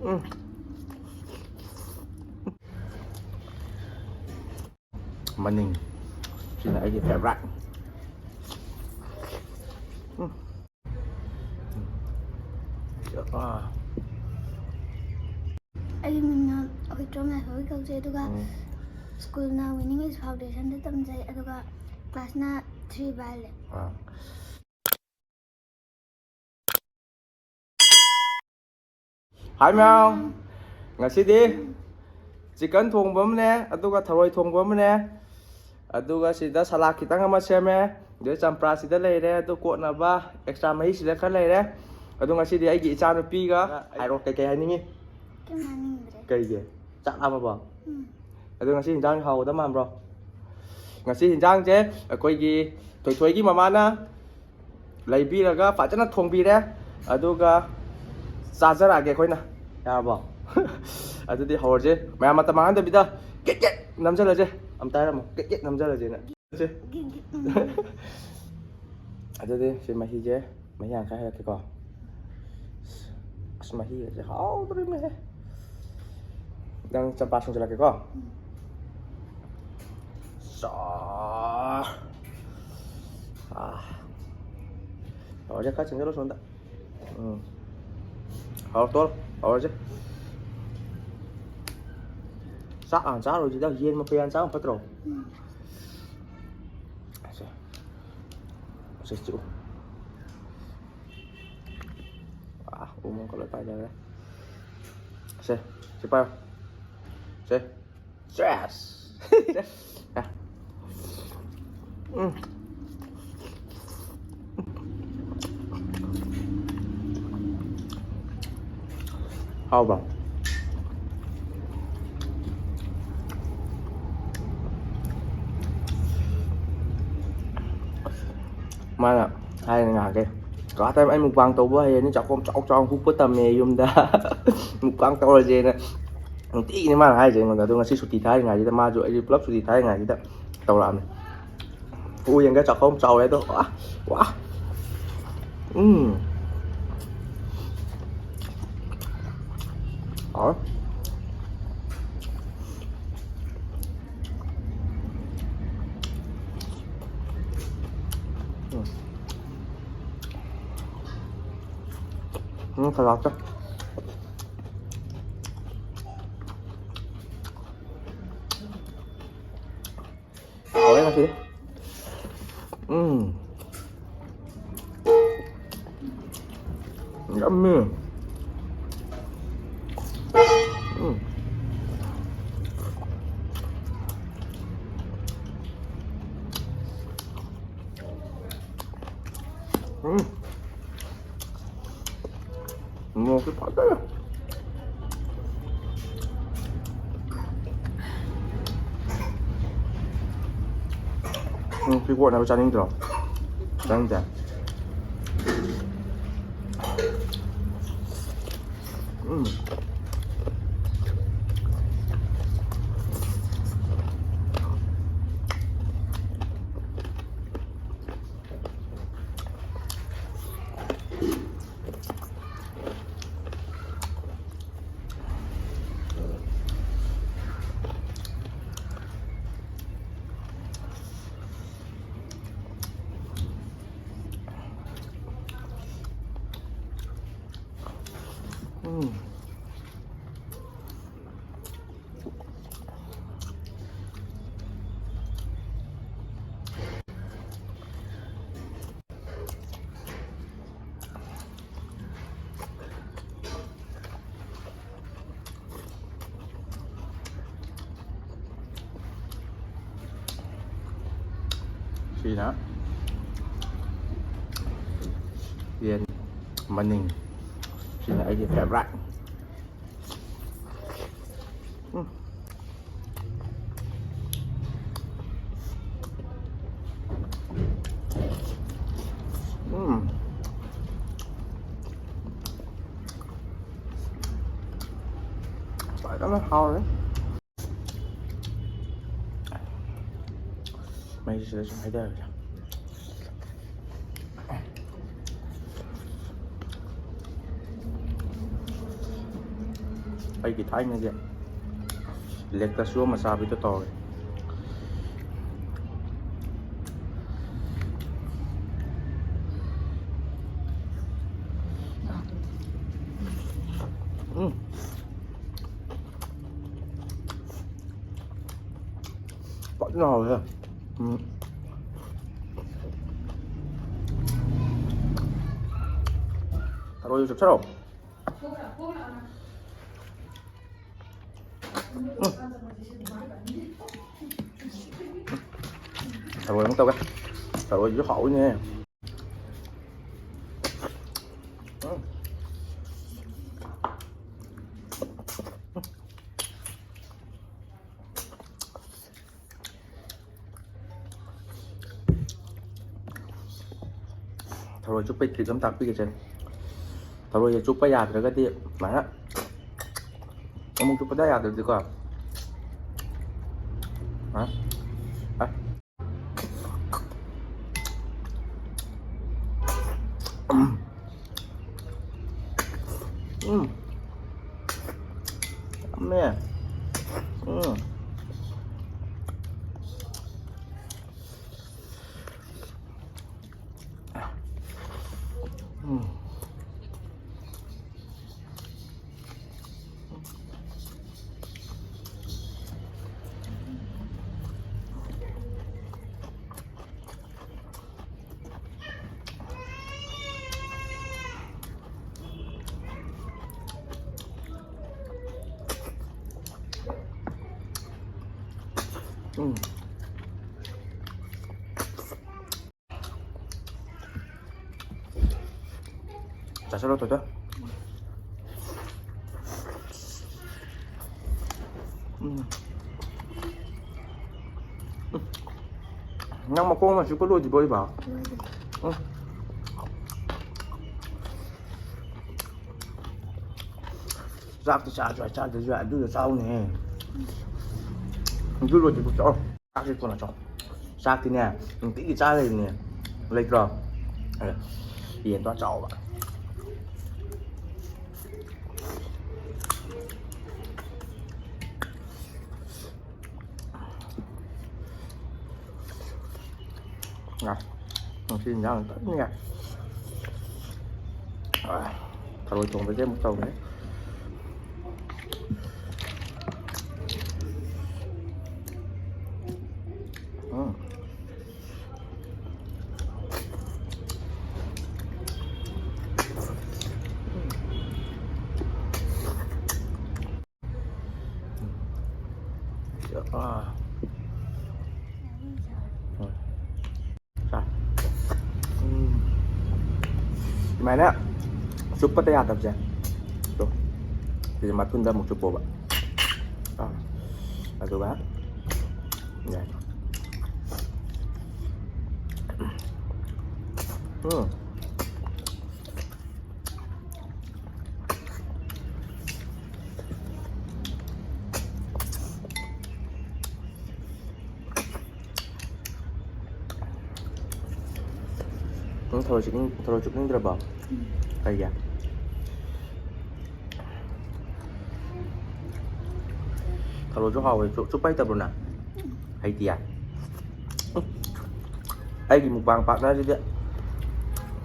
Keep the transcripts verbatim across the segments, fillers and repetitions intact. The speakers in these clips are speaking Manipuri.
ꯎꯝ꯫ ꯃꯅꯤꯡ꯫ ꯁꯤꯅ ꯑꯩꯒꯤ ꯐꯦꯚꯔꯥꯏꯠ꯫ ꯎꯝ꯫ ꯑꯥ꯫ ꯑꯩꯒꯤ ꯃꯤꯡꯅ ꯑꯩꯈꯣꯏ ꯇ꯭ꯔꯣꯝ ꯂꯥꯏꯐꯥꯎꯒꯤ ꯀꯧꯖꯩ, ꯑꯗꯨꯒ ꯎꯝ꯫ ꯁ꯭ꯀꯨꯜꯅ ꯋꯤꯅꯤꯡ ꯏꯁ ꯐꯥꯎꯟꯗꯦꯁꯟꯗ ꯇꯝꯖꯩ, ꯑꯗꯨꯒ ꯀ꯭ꯂꯥꯁꯅ ꯊ꯭ꯔꯤ ꯕꯥꯏ ꯑꯦꯂꯦꯚꯦꯟ꯫ ꯑꯥ꯫ ꯍꯥꯏ ꯃꯌꯥꯝ, ꯉꯁꯤꯗꯤ ꯆꯤꯀꯟ ꯊꯣꯡꯕ ꯑꯃꯅꯦ, ꯑꯗꯨꯒ ꯊꯔꯣꯏ ꯊꯣꯡꯕ ꯑꯃꯅꯦ, ꯑꯗꯨꯒ ꯁꯤꯗ ꯁꯂꯥꯗ ꯈꯤꯇꯪ ꯑꯃ ꯁꯦꯝꯃꯦ, ꯑꯗꯩ ꯆꯝꯄ꯭ꯔꯥ ꯁꯤꯗ ꯂꯩꯔꯦ, ꯑꯗꯨ ꯀꯣꯠꯅꯕ ꯑꯦꯛꯁꯇ꯭ꯔꯥ ꯃꯍꯤ ꯁꯤꯗ ꯈꯔ ꯂꯩꯔꯦ꯫ ꯑꯗꯨ ꯉꯁꯤꯗꯤ ꯑꯩꯒꯤ ꯏꯆꯥꯅꯨꯄꯤꯒ ꯍꯥꯏꯔꯣ, ꯀꯩꯀꯩ ꯍꯥꯏꯅꯤꯡꯉꯤ? ꯀꯩꯝ ꯍꯥꯏꯅꯤꯡꯗ꯭ꯔꯦ꯫ ꯀꯩꯒꯤ? ꯆꯥꯛ ꯂꯥꯝꯃꯕꯣ? ꯎꯝ꯫ ꯑꯗꯣ ꯉꯁꯤ ꯏꯟꯖꯥꯡ ꯍꯥꯎꯒꯗꯕ ꯃꯥꯟꯕ꯭ꯔꯣ? ꯉꯁꯤ ꯏꯟꯖꯥꯡꯁꯦ ꯑꯩꯈꯣꯏꯒꯤ ꯊꯣꯏꯊꯣꯏꯒꯤ ꯃꯃꯥꯅ ꯂꯩꯕꯤꯔꯒ ꯐꯖꯅ ꯊꯣꯡꯕꯤꯔꯦ, ꯑꯗꯨꯒ ꯆꯥꯖꯔꯛꯑꯒꯦ ꯑꯩꯈꯣꯏꯅ꯫ ꯌꯥꯔꯕꯣ? ꯑꯗꯨꯗꯤ ꯍꯧꯔꯁꯦ꯫ ꯃꯌꯥꯝ ꯃꯇꯝ ꯃꯥꯡꯍꯟꯗꯕꯤꯗ ꯀꯦꯛ ꯀꯦꯛ ꯅꯝꯖꯜꯂꯁꯦ꯫ ꯑꯝꯇ ꯍꯥꯏꯔꯝꯃꯣ, ꯀꯦꯛ ꯀꯦꯛ ꯅꯝꯖꯜꯂꯁꯦꯅ꯫ ꯒꯤ-, ꯒꯤ-, ꯎꯝ꯫ ꯑꯗꯨꯗꯤ ꯁꯤ ꯃꯍꯤꯁꯦ, ꯃꯍꯤ ꯌꯥꯝ ꯈꯔ ꯍꯩꯔꯛꯀꯦꯀꯣ꯫ ꯑꯁ, ꯃꯍꯤꯒꯁꯦ ꯍꯥꯎꯗꯣꯔꯤꯃꯦꯍꯦ꯫ ꯅꯪ ꯆꯝꯄ꯭ꯔꯥ ꯁꯨꯡꯖꯜꯂꯛꯀꯦꯀꯣ꯫ ꯎꯝ꯫ ꯆꯥ-, ꯑꯥ꯫ ꯍꯧꯔꯁꯦ, ꯈꯔ ꯆꯪꯁꯤꯜꯂꯣ ꯁꯣꯝꯗ꯫ ꯎꯝ꯫ ꯍꯥꯎ, ꯇꯣꯜ, ꯍꯧꯔꯁꯦ꯫ ꯆꯥꯛ ꯍꯥꯟꯅ ꯆꯥꯔꯣꯏꯁꯤꯗ, ꯌꯦꯟ ꯃꯐꯩ ꯍꯥꯟꯅ ꯆꯥꯕ ꯐꯠꯇ꯭ꯔꯣ? ꯎꯝ꯫ ꯁꯦ꯫ ꯁꯦ, ꯆꯤꯛꯎ꯫ ꯑꯥ, ꯎ ꯃꯣꯔꯣꯛꯀ ꯂꯣꯏ ꯄꯥꯏꯊꯔꯦ꯫ ꯁꯦ, ꯁꯤ ꯄꯥꯏꯌꯨ꯫ ꯁꯦ꯫ ꯆꯦꯁ! ꯎꯝ꯫ ꯍꯥꯎꯕ꯭ꯔꯣ? ꯃꯥꯅ ꯍꯥꯏꯔꯤꯅꯦ ꯉꯍꯥꯟꯈꯩ, "ꯀꯀꯥ ꯇꯥꯏꯝ, ꯑꯩ ꯃꯨꯛꯕꯥꯡ ꯇꯧꯕ ꯍꯩꯔꯅꯤ, ꯆꯥꯛꯈꯣꯝ ꯆꯥꯎ ꯆꯥꯎꯅ ꯍꯨꯛꯄ ꯇꯝꯃꯦ ꯌꯨꯝꯗ꯫ ꯃꯨꯛꯕꯥꯡ ꯇꯧꯔꯁꯦꯅ" ꯅꯨꯡꯇꯤꯒꯤꯅꯤ ꯃꯥꯅ ꯍꯥꯏꯔꯤꯁꯦ ꯑꯩꯉꯣꯟꯗ꯫ ꯑꯗꯣ ꯉꯁꯤ ꯁꯨꯇꯤ ꯊꯥꯔꯤꯉꯩꯁꯤꯗ ꯃꯥꯁꯨ, ꯑꯩꯁꯨ ꯄꯨꯂꯞ ꯁꯨꯇꯤ ꯊꯥꯔꯤꯉꯩꯁꯤꯗ ꯇꯧꯔꯛꯑꯕꯅꯤ꯫ ꯄꯨ ꯌꯦꯡꯒꯦ, ꯆꯥꯛꯈꯣꯝ ꯆꯥꯎꯋꯦ ꯑꯗꯣ꯫ ꯋꯥ! ꯋꯥ! ꯎꯝ꯫ ꯍꯥꯎꯔꯦ꯫ ꯎꯝ꯫ ꯎꯝ, ꯈꯔ ꯂꯥꯛꯇꯦ꯫ ꯍꯥꯎꯔꯦ ꯉꯁꯤꯗꯤ꯫ ꯎꯝ꯫ ꯌꯝꯃꯤ꯫ ꯎꯝ꯫ ꯎꯝ꯫ ꯃꯣꯔꯣꯛꯁꯨ ꯐꯖꯅ꯫ ꯎꯝ, ꯁꯤ ꯀꯣꯠꯅꯕ ꯆꯥꯅꯤꯡꯗ꯭ꯔꯣ? ꯆꯥꯅꯤꯡꯗꯦ? ꯎꯝ꯫ ꯎꯝ꯫ ꯁꯤꯅ ꯌꯦꯟ ꯃꯅꯤꯡ꯫ ꯁꯤꯅ ꯑꯩꯒꯤ ꯐꯦꯚꯔꯥꯏꯠ꯫ ꯎꯝ꯫ ꯎꯝ꯫ ꯐꯖꯅ ꯍꯥꯎꯔꯦ꯫ ꯃꯩꯁꯤꯗ ꯁꯨꯝ ꯍꯩꯊꯔꯒꯦ꯫ ꯑꯩꯒꯤ ꯊꯥꯏꯅꯒꯤ ꯂꯦꯛꯇꯁꯨ ꯑꯃ ꯆꯥꯕꯤꯗꯣ ꯇꯧꯔꯦ꯫ ꯎꯝ꯫ ꯐꯖꯅ ꯍꯥꯎꯋꯦ꯫ ꯎꯝ꯫ ꯊꯔꯣꯏ ꯆꯨꯞꯊꯔꯛꯑꯣ꯫ ꯎꯝ꯫ ꯊꯔꯣꯏ ꯑꯃꯨꯛ ꯇꯧꯒꯦ꯫ ꯊꯔꯣꯏꯁꯨ ꯍꯥꯎꯋꯤꯅꯦ꯫ ꯎꯝ꯫ ꯊꯔꯣꯏ ꯆꯨꯞꯄꯩ ꯇ꯭ꯔꯤꯛ ꯑꯃ ꯇꯥꯛꯄꯤꯒꯦꯁꯦ꯫ ꯊꯔꯣꯏꯁꯦ ꯆꯨꯞꯄ ꯌꯥꯗ꯭ꯔꯒꯗꯤ ꯁꯨꯃꯥꯏꯅ ꯑꯃꯨꯛ ꯆꯨꯞꯄꯗ ꯌꯥꯗ꯭ꯔꯗꯤꯀꯣ꯫ ꯑ? ꯑ? ꯎꯝ꯫ ꯎꯝ꯫ ꯌꯥꯝꯃꯦ꯫ ꯎꯝ꯫ ꯎꯝ꯫ ꯎꯝ꯫ ꯆꯥꯁꯜꯂꯣ, ꯊꯣꯏꯊꯣꯏ꯫ ꯎꯝ꯫ ꯎꯝ꯫ ꯅꯪ ꯃꯈꯣꯡ ꯑꯃ ꯆꯤꯛꯄ ꯂꯣꯏꯗ꯭ꯔꯤꯕꯣ ꯍꯧꯖꯤꯛꯐꯥꯎ? ꯎꯝ꯫ ꯆꯥꯛꯇꯤ ꯆꯥꯁꯨ ꯌꯥꯏ, ꯆꯥꯗ꯭ꯔꯁꯨ ꯌꯥꯏ, ꯑꯗꯨꯗ ꯆꯥꯎꯅꯦꯍꯦ꯫ ꯑꯗꯨ ꯂꯣꯏꯗ꯭ꯔꯤꯕꯣ ꯆꯥꯎ꯫ ꯆꯥꯛꯁꯦ ꯊꯨꯅ ꯆꯥꯎ꯫ ꯆꯥꯛꯇꯤꯅꯦ, ꯅꯨꯡꯇꯤꯒꯤ ꯆꯥ ꯂꯩꯕꯅꯦ꯫ ꯂꯩꯇ꯭ꯔꯣ? ꯑꯦ, ꯌꯦꯟꯗꯣ ꯆꯥꯎꯕ꯫ ꯉꯁꯤ ꯏꯟꯖꯥꯡ ꯐꯖꯅ ꯌꯥꯏ꯫ ꯑꯥ, ꯊꯔꯣꯏ ꯊꯣꯡꯕꯁꯦ ꯑꯃꯨꯛ ꯇꯧꯔꯦ꯫ ꯎꯝ꯫ ꯑꯥ꯫ ꯍꯣꯏ꯫ ꯆꯥ꯫ ꯎꯝ꯫ ꯁꯨꯃꯥꯏꯅ ꯆꯨꯞꯄꯗ ꯌꯥꯗꯕꯁꯦ꯫ ꯇꯣ꯫ ꯁꯤꯁꯦ ꯃꯊꯨꯟꯗ ꯑꯃꯨꯛ ꯆꯨꯞꯄꯣꯕ꯫ ꯑꯥ꯫ ꯑꯗꯨꯒ ꯌꯥꯏ꯫ ꯎꯝ꯫ ꯅꯪ ꯊꯔꯣꯏ ꯆꯨꯞꯅꯤꯡ-, ꯊꯔꯣꯏ ꯆꯨꯞꯅꯤꯡꯗ꯭ꯔꯕꯣ? ꯎꯝ꯫ ꯀꯩꯒꯤ? ꯊꯔꯣꯏꯁꯨ ꯍꯥꯎꯋꯦ꯫ ꯆꯨꯞ-, ꯆꯨꯞꯄ ꯍꯩꯇꯕ꯭ꯔꯣ ꯅꯪ? ꯍꯩꯇꯤꯌꯦ? ꯎꯝ꯫ ꯑꯩꯒꯤ mukbang partner ꯁꯤꯗꯤ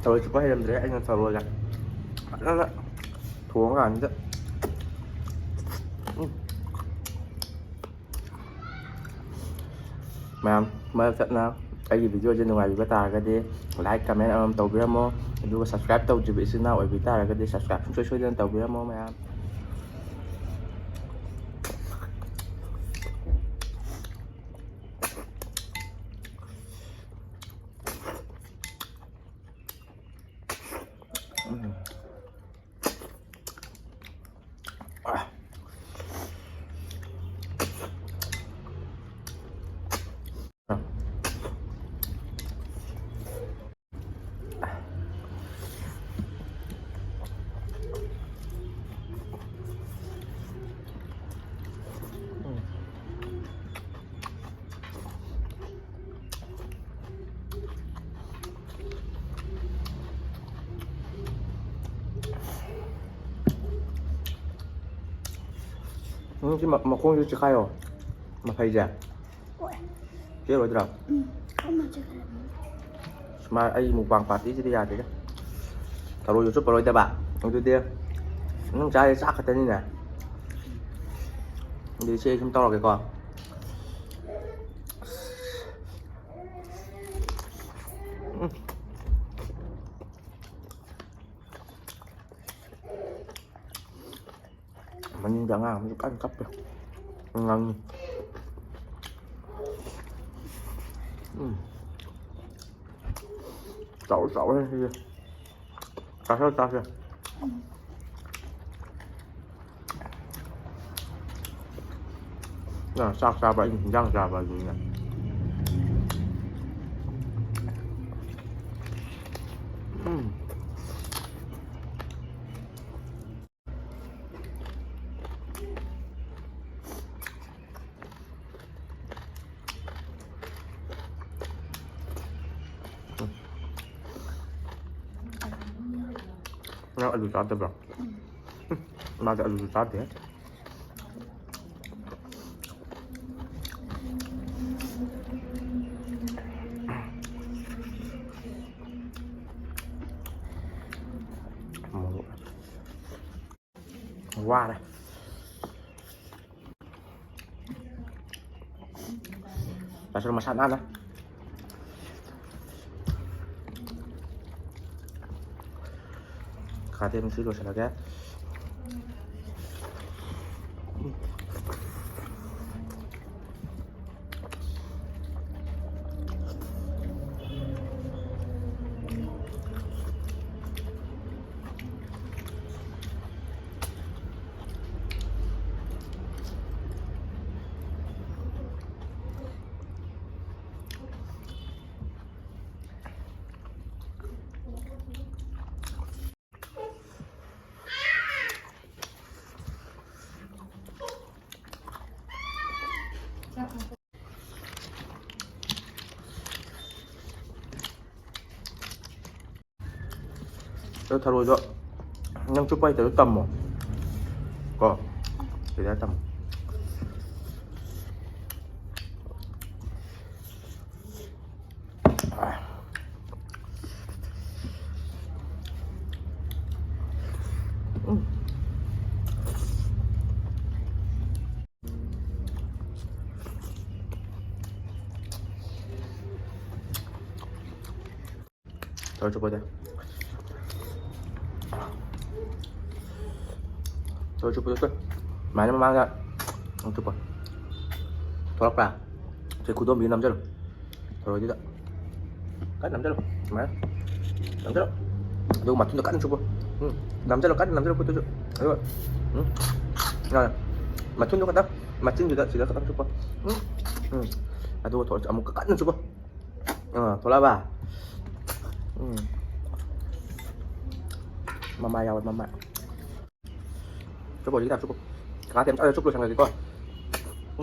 ꯊꯔꯣꯏ ꯆꯨꯞꯄ ꯍꯩꯔꯝꯗ꯭ꯔꯦ꯫ ꯑꯩꯅ ꯊꯔꯣꯏꯒ ꯐꯖꯅ ꯊꯣꯡꯉꯀꯥꯟꯁꯤꯗ꯫ ꯎꯝ꯫ ꯃꯌꯥꯝ, ꯃꯔꯛ ꯊꯠꯅ ꯑꯩꯒꯤ video ꯁꯦ ꯅꯨꯡꯉꯥꯏꯕꯤꯕ ꯇꯥꯔꯒꯗꯤ like, comment ꯑꯃꯃꯝ ꯇꯧꯕꯤꯔꯝꯃꯣ꯫ ꯑꯗꯨꯒ subscribe ꯇꯧꯗ꯭ꯔꯤꯕ ꯏꯆꯤꯟ ꯏꯅꯥꯎ ꯑꯣꯏꯕꯤ ꯇꯥꯔꯒꯗꯤ subscribe ꯁꯨꯡꯁꯣꯏ ꯁꯣꯏꯗꯅ ꯇꯧꯕꯤꯔꯝꯃꯣ ꯃꯌꯥꯝ꯫ ꯎꯝ꯫ ꯎꯝ, ꯁꯤ ꯃ-, ꯃꯈꯣꯡꯁꯦ ꯆꯤꯈꯥꯏꯌꯣ꯫ ꯃꯐꯩꯁꯦ꯫ ꯍꯣꯏ꯫ ꯆꯤꯛꯑꯔꯣꯏꯗ꯭ꯔꯣ? ꯎꯝ, ꯀꯟꯅ ꯆꯤꯛꯈꯠꯂꯝꯃꯤ꯫ ꯃꯥ ꯑꯩ ꯃꯨꯛꯕꯥꯡ ꯄꯥꯔꯇꯤꯁꯤꯗꯤ ꯌꯥꯗꯦꯗ꯫ ꯊꯔꯣꯏꯁꯨ ꯆꯨꯞꯄꯔꯣꯏꯗꯕ꯫ ꯑꯗꯨꯗꯤ ꯅꯪ ꯆꯥꯔꯤ ꯆꯥꯛ ꯈꯛꯇꯅꯤꯅꯦ꯫ ꯑꯗꯨꯗꯤ ꯏꯆꯦ ꯑꯩ ꯁꯨꯝ ꯇꯧꯔꯒꯦꯀꯣ꯫ ꯎꯝ꯫ ꯃꯅꯤꯡꯗ ꯑꯉꯥꯡ ꯑꯃꯁꯨ ꯀꯟꯅ ꯀꯞꯄꯦ꯫ ꯑꯉꯥꯡꯅꯤ꯫ ꯎꯝ꯫ ꯆꯥꯎꯔꯦ, ꯆꯥꯎꯔꯦ ꯁꯤꯗꯤ꯫ ꯆꯥꯁꯜ ꯆꯥꯁꯦ꯫ ꯅꯪ ꯆꯥꯛ ꯆꯥꯕ, ꯑꯩꯅ ꯍꯤꯟꯖꯥꯡ ꯆꯥꯕ ꯑꯗꯨꯅꯤꯅꯦ꯫ ꯎꯝ꯫ ꯅꯪ ꯑꯂꯨ ꯆꯥꯗꯕ꯭ꯔꯣ? ꯃꯥꯗꯤ ꯑꯂꯨꯁꯨ ꯆꯥꯗꯦ꯫ ꯃꯣꯔꯣꯛ꯫ ꯋꯥꯔꯦ꯫ ꯆꯥꯁꯜꯂꯣ ꯃꯁꯥ ꯅꯥꯟꯅ꯫ ꯈꯥꯇꯦ ꯃꯁꯤ ꯂꯣꯏꯁꯤꯜꯂꯒꯦ꯫ ꯑꯗꯣ ꯊꯔꯣꯏꯗꯣ ꯅꯪ ꯆꯨꯞꯄ ꯍꯩꯇꯕꯗꯣ ꯇꯝꯃꯣ ꯀꯣ꯫ ꯁꯤꯗ ꯇꯝꯃꯣ꯫ ꯊꯔꯣꯏ ꯆꯨꯞꯄꯗ꯫ ꯊꯔꯣꯏ ꯆꯨꯞꯄꯗ ꯁꯨꯃꯥꯏꯅ ꯃꯃꯥꯡꯗ ꯆꯨꯞꯄꯣ꯫ ꯊꯣꯛꯂꯛꯄ꯭ꯔꯥ? ꯁꯤ ꯈꯨꯗꯣꯝꯕꯤꯗ ꯅꯝꯖꯜꯂꯨ꯫ ꯊꯔꯣꯏꯗꯨꯗ ꯀꯟꯅ ꯅꯝꯖꯜꯂꯨ꯫ ꯁꯨꯃꯥꯏꯅ ꯅꯝꯖꯜꯂꯨ꯫ ꯑꯗꯨꯒ ꯃꯊꯨꯟꯗꯣ ꯀꯟꯅ ꯆꯨꯞꯄꯣ꯫ ꯎꯝ꯫ ꯅꯝꯖꯜꯂꯨ, ꯀꯟꯅ ꯅꯝꯖꯜꯂꯨ ꯈꯨꯠꯇꯨꯁꯨ꯫ ꯑꯗꯨꯒ ꯎꯝ꯫ ꯌꯥꯔꯦ꯫ ꯃꯊꯨꯟꯗꯣ ꯈꯛꯇꯪ, ꯃꯆꯤꯟꯗꯨꯗ ꯁꯤꯗ ꯈꯛꯇꯪ ꯆꯨꯞꯄꯣ꯫ ꯎꯝ꯫ ꯎꯝ꯫ ꯑꯗꯨꯒ ꯊꯣꯛꯂꯛꯑꯁꯤ꯫ ꯑꯃꯨꯛꯀ ꯀꯟꯅ ꯆꯨꯞꯄꯣ꯫ ꯑꯥ, ꯊꯣꯛꯂꯛꯑꯕ? ꯎꯝ꯫ ꯃꯃꯥꯏ ꯌꯥꯎꯋꯦ, ꯃꯃꯥꯏ꯫ ꯆꯨꯞꯄꯣ, ꯍꯧꯖꯤꯛꯀꯤ ꯇꯥꯏꯞ ꯆꯨꯞꯄꯣ꯫ ꯀꯀꯥ ꯀꯩꯝ ꯆꯥꯔꯣꯏ, ꯆꯨꯞꯄ ꯂꯣꯏꯁꯟꯈ꯭ꯔꯒꯦꯀꯣ꯫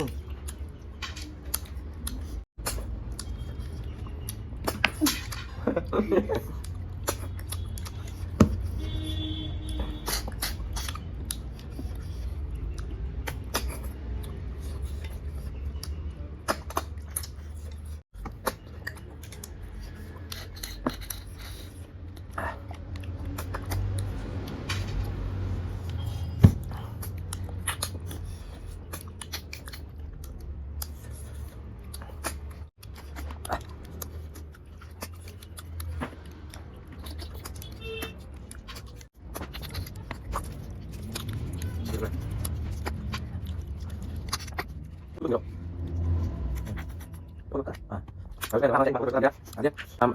ꯎꯝ꯫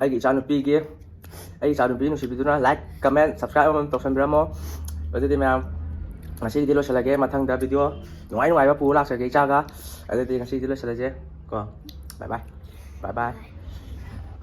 ꯑꯩꯒꯤ ꯏꯆꯥꯅꯨꯄꯤꯒꯤ, ꯑꯩꯒꯤ ꯏꯆꯥꯅꯨꯄꯤ ꯅꯨꯡꯁꯤꯕꯤꯗꯨꯅ like, comment, subscribe ꯑꯃꯃꯝ ꯇꯧꯁꯟꯕꯤꯔꯝꯃꯣ꯫ ꯑꯗꯨꯗꯤ ꯃꯌꯥꯝ, ꯉꯁꯤꯒꯤꯗꯤ ꯂꯣꯏꯁꯤꯜꯂꯒꯦ꯫ ꯃꯊꯪꯗ video ꯅꯨꯡꯉꯥꯏ ꯅꯨꯡꯉꯥꯏꯕ ꯄꯨꯔ ꯂꯥꯛꯆꯒꯦ ꯏꯆꯥꯒ꯫ ꯑꯗꯨꯗꯤ ꯉꯁꯤꯒꯤꯗꯤ ꯂꯣꯏꯁꯤꯜꯂꯁꯦ ꯀꯣ꯫ Bye bye. Bye bye.